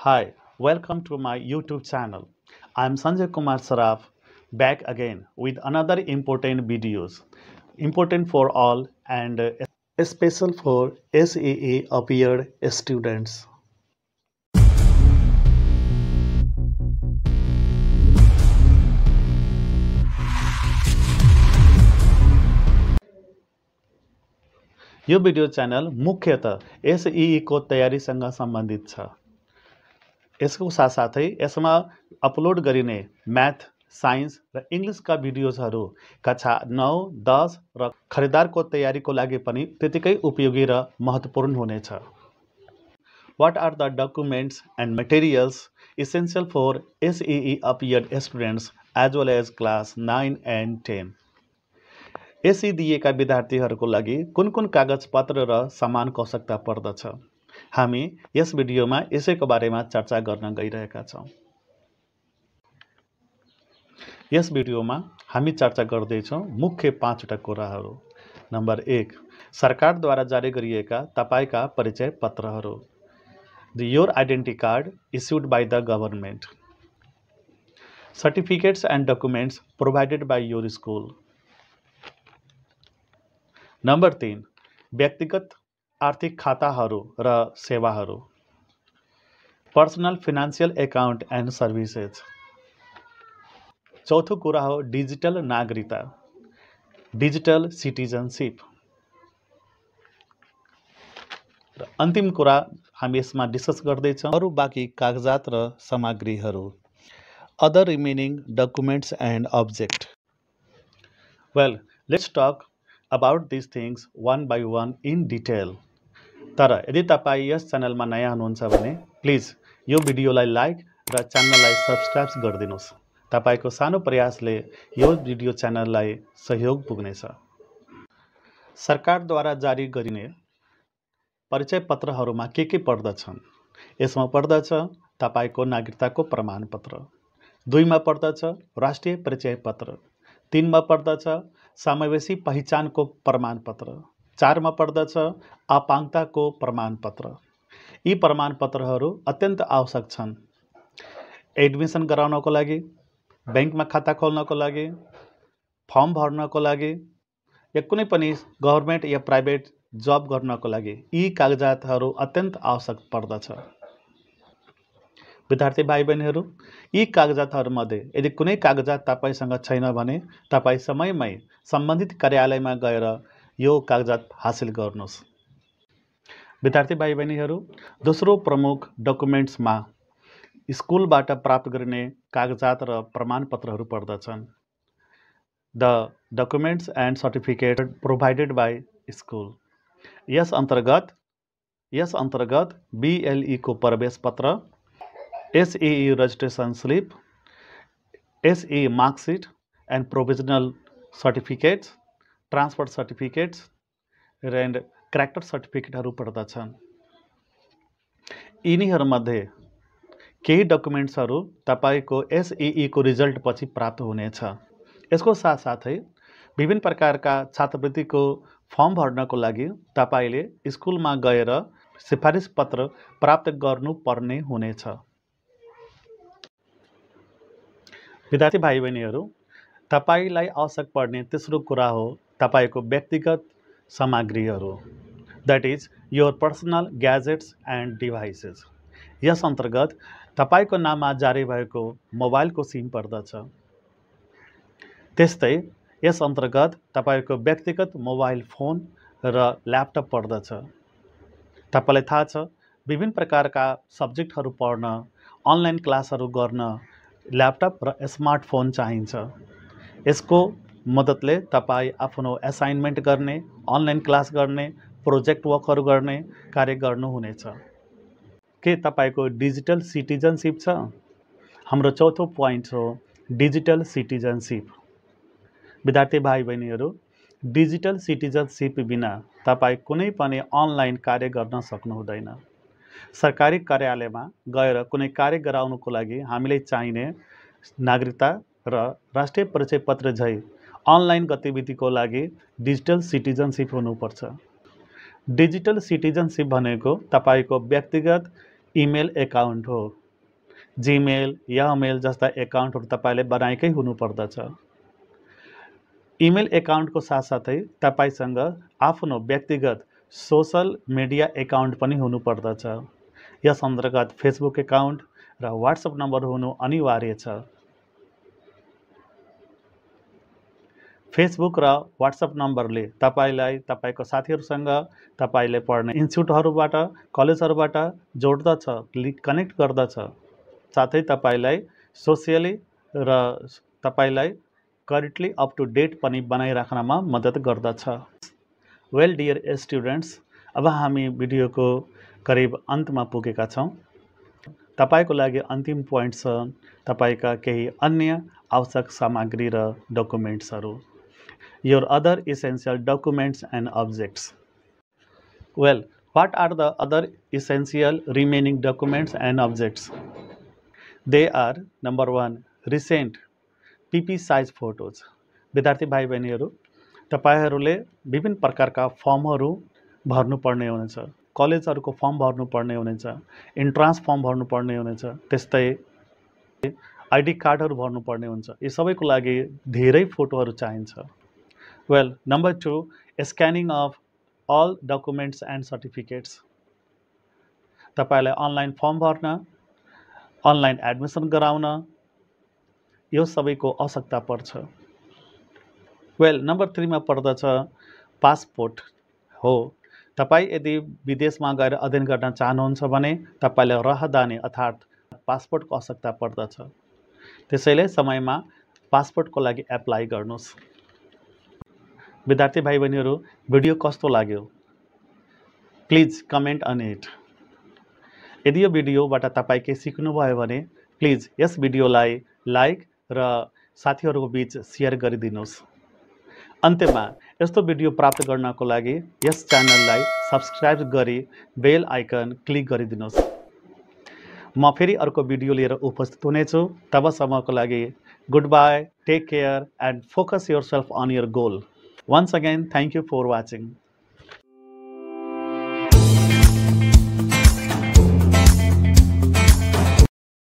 Hi, welcome to my YouTube channel. I'm Sanjay Kumar Saraf back again with another important videos. Important for all and special for SAA appeared students. यो video channel मुख्यतः एसई को तयारीसँग सम्बन्धित छ। यसको साथसाथै यसमा अपलोड गरिने म्याथ, साइन्स र इङ्ग्लिसका भिडियोजहरू कक्षा 9, 10 र खरिदारको तयारीको लागि पनि त्यतिकै उपयोगी र महत्त्वपूर्ण हुनेछ। What are the documents and materials essential for SAE appeared students as well as class 9 and 10? एसई दिएका विद्यार्थीहरूको लागि कुन कुन कागजपत्र र सामानको आवश्यकता पर्दछ? हामी यस भिडियोमा यसैको बारेमा चर्चा गर्न गइरहेका छौँ। यस भिडियोमा हामी चर्चा गर्दैछौँ मुख्य 5वटा कुराहरू। नम्बर 1, सरकारद्वारा जारी गरिएका तपाईका परिचय पत्रहरू। Your identity card issued by the government. Certificates and documents provided by your school. Number 3, व्यक्तिगत आर्थिक खाताहरू र सेवाहरू। Personal financial account and services. चौथो कुरा हो डिजिटल नागरिकता, डिजिटल सिटिजनसिप। र अन्तिम कुरा हामी यसमा डिस्कस गर्दैछौँ अरू बाँकी कागजात र सामग्रीहरू। Other remaining documents and object. Well, let's talk about these things one by one in detail. तर यदि तपाईँ यस च्यानलमा नयाँ हुनुहुन्छ भने प्लिज यो भिडियोलाई लाइक र च्यानललाई सब्सक्राइब गरिदिनुहोस्। तपाईको सानो प्रयासले यो भिडियो च्यानललाई सहयोग पुग्नेछ। सरकारद्वारा जारी गरिने परिचय पत्रहरूमा के पर्दछन्? यसमा पर्दछ तपाईको नागरिकताको प्रमाणपत्र। 2 मा पर्दछ राष्ट्रिय परिचय पत्र। 3 मा पर्दछ समावेशी पहिचानको प्रमाणपत्र। 4 मा पर्दछ अपाङ्गताको प्रमाणपत्र। यी प्रमाणपत्रहरू अत्यन्त आवश्यक छन् एडमिसन गराउनको लागि, ब्याङ्कमा खाता खोल्नको लागि, फर्म भर्नको लागि, या कुनै पनि गभर्नमेन्ट या प्राइभेट जब गर्नको लागि यी कागजातहरू अत्यन्त आवश्यक पर्दछ। विद्यार्थी भाइ बहिनीहरू, यी कागजातहरूमध्ये यदि कुनै कागजात तपाईसँग छैन भने तपाईँ समयमै सम्बन्धित कार्यालयमा गएर यो कागजात हासिल गर्नुहोस्। विद्यार्थी भाइ बहिनीहरू, दोस्रो प्रमुख डकुमेन्ट्समा स्कुलबाट प्राप्त गरिने कागजात र प्रमाणपत्रहरू पर्दछन्। The documents and certificate provided by school. यस अन्तर्गत BLE को प्रवेश पत्र, SAE registration slip, SAE marksheet and provisional certificates, transfer certificates and character certificateहरू पर्दछन्। यिनीहरूमध्ये केही डकुमेन्ट्सहरू तपाईको SAE को रिजल्ट पछि प्राप्त हुनेछ। यसको साथसाथै विभिन्न प्रकारका छात्रवृत्तिको फर्म भर्नको लागि तपाईले स्कुलमा गएर सिफारिस पत्र प्राप्त गर्नुपर्ने हुनेछ। विद्यार्थी भाइ बहिनीहरू, तपाईलाई आवश्यक पर्ने तेस्रो कुरा हो तपाईको व्यक्तिगत सामग्रीहरू। That is your personal gadgets and devices. यस अन्तर्गत तपाईको नाममा जारी भएको मोबाइलको सिम पर्दछ। त्यस्तै यस अन्तर्गत तपाईको व्यक्तिगत मोबाइल फोन र ल्यापटप पर्दछ। तपाईलाई थाहा छ विभिन्न प्रकारका सब्जेक्टहरू पढ्न, अनलाइन क्लासहरू गर्न ल्यापटप र स्मार्टफोन चाहिन्छ। यसको मद्दतले तपाईँ आफ्नो असाइनमेन्ट गर्ने, अनलाइन क्लास गर्ने, प्रोजेक्ट वर्कहरू गर्ने कार्य गर्नुहुनेछ। के तपाईको डिजिटल सिटिजनसिप छ? हाम्रो चौथो पोइन्ट हो डिजिटल सिटिजनसिप। विद्यार्थी भाइ बहिनीहरू, डिजिटल सिटिजनसिप बिना तपाईँ कुनै पनि अनलाइन कार्य गर्न सक्नुहुँदैन। सरकारी कार्यालयमा गएर कुनै कार्य गराउनको लागि हामीलाई चाहिने नागरिकता र राष्ट्रिय परिचय पत्र झै अनलाइन गतिविधिको लागि डिजिटल सिटिजनसिप हुनुपर्छ। डिजिटल सिटिजनसिप भनेको तपाईको व्यक्तिगत इमेल एकाउन्ट हो। जीमेल या मेल जस्ता एकाउन्टहरू तपाईँले बनाएकै हुनुपर्दछ। इमेल एकाउन्टको साथसाथै तपाईँसँग आफ्नो व्यक्तिगत सोसल मिडिया एकाउन्ट पनि हुनुपर्दछ। यस अन्तर्गत फेसबुक एकाउन्ट र व्हाट्सएप नम्बर हुनु अनिवार्य छ। फेसबुक र व्हाट्सएप नम्बरले तपाईँलाई तपाईँको साथीहरूसँग, तपाईँले पढ्ने इन्स्टिट्युटहरूबाट, कलेजहरूबाट जोड्दछ, कनेक्ट गर्दछ। साथै तपाईँलाई सोसियली र तपाईँलाई करेक्टली अप टु डेट पनि बनाइराख्नमा मद्दत गर्दछ। वेल डियर स्टुडेन्ट्स, अब हामी भिडियोको करिब अन्तमा पुगेका छौँ। तपाईँको लागि अन्तिम पोइन्ट छ तपाईँका केही अन्य आवश्यक सामग्री र डकुमेन्ट्सहरू। Your other essential documents and objects. Well, what are the other essential remaining documents and objects? They are number 1, recent PP size photos. विद्यार्थी भाइ बहिनीहरू, तपाईहरूले विभिन्न प्रकारका फर्महरू भर्नुपर्ने हुनेछ। कलेजहरूको फर्म भर्नुपर्ने हुनेछ, इन्ट्रान्स फर्म भर्नुपर्ने हुनेछ, त्यस्तै आइडी कार्डहरू भर्नुपर्ने हुन्छ। यी सबैको लागि धेरै फोटोहरू चाहिन्छ। Well, number 2, scanning of all documents and certificates. तपाईलाई अनलाइन फर्म भर्न, अनलाइन एडमिसन गराउन यो सबैको आवश्यकता पर्छ। वेल, नम्बर 3 मा पर्दछ पासपोर्ट हो। तपाईँ यदि विदेशमा गएर अध्ययन गर्न चाहनुहुन्छ भने तपाईलाई राहदानी अर्थात् पासपोर्टको आवश्यकता पर्दछ। त्यसैले समयमा पासपोर्टको लागि एप्लाई गर्नुहोस्। विद्यार्थी भाइ बहिनीहरू, भिडियो कस्तो लाग्यो? Please comment on it. यदि यो भिडियोबाट तपाईँ केही सिक्नुभयो भने प्लिज यस भिडियोलाई लाइक र साथीहरूको बीच सेयर गरिदिनुहोस्। अन्त्यमा यस्तो भिडियो प्राप्त गर्नको लागि यस च्यानललाई सब्स्क्राइब गरी बेल आइकन क्लिक गरिदिनुहोस्। म फेरि अर्को भिडियो लिएर उपस्थित हुनेछु। तबसम्मको लागि good bye, take care and focus yourself on your goal. Once again, thank you for watching.